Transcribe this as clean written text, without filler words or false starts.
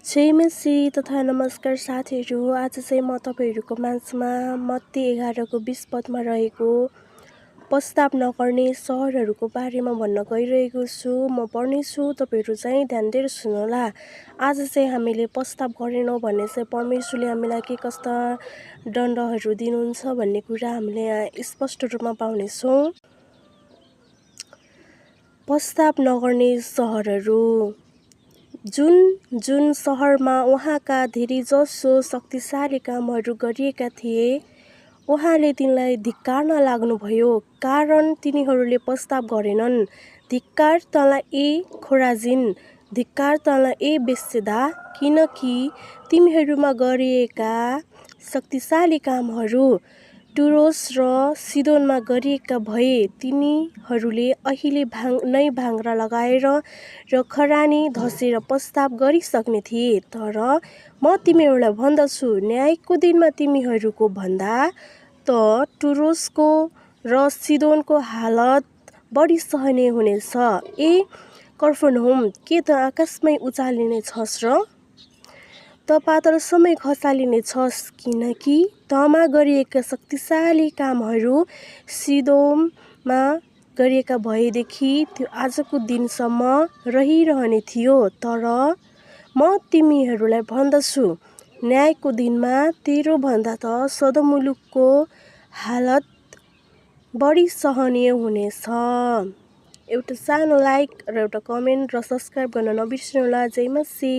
जय मसी तथा नमस्कार साथीहरू। आज चाहिँ म तपाईहरूको माझमा मत्ती 11को 20 पदमा रहेको प्रस्ताव नगर्ने सहरहरूको बारेमा भन्न गइरहेको छु। म पढ्नेछु, तपाईहरू चाहिँ ध्यान दिएर सुन्नुहोला। आज चाहिँ हामीले प्रस्ताव गरेनौँ भने चाहिँ परमेश्वरले हामीलाई के कस्ता दण्डहरू दिनुहुन्छ भन्ने कुरा हामीले यहाँ स्पष्ट रूपमा पाउनेछौँ। प्रस्ताव नगर्ने सहरहरू, जुन सहरमा उहाँका धेरैजसो शक्तिशाली कामहरू गरिएका थिए, उहाँले तिनलाई धिक्कार्न लाग्नुभयो, कारण तिनीहरूले प्रस्ताव गरेनन्। धिक्कार तँलाई ए खोराजिन, धिक्कार तँलाई ए बेत्सैदा, किनकि तिमीहरूमा गरिएका शक्तिशाली कामहरू टुरोस र सिदोनमा गरिएका भए तिनीहरूले अहिले नै भाङ्रा लगाएर र खरानी धसेर प्रस्ताव गरिसक्ने थिए। तर म तिमीहरूलाई भन्दछु, न्यायको दिनमा तिमीहरूको भन्दा त टुरोसको र सिदोनको हालत बढी सहनीय हुनेछ। ए कफरनहुम, के त आकाशमै उचालिने छस् र त पातालसम्मै खसालिने छस्, किनकि तँमा गरिएका शक्तिशाली कामहरू सिदोममा गरिएका भएदेखि त्यो आजको दिनसम्म रहिरहने थियो। तर म तिमीहरूलाई भन्दछु, न्यायको दिनमा तेरो भन्दा त सदोम मुलुकको हालत बढी सहनीय हुनेछ। एउटा सानो लाइक र एउटा कमेन्ट र सब्सक्राइब गर्न नबिर्सनुहोला। जय मसी।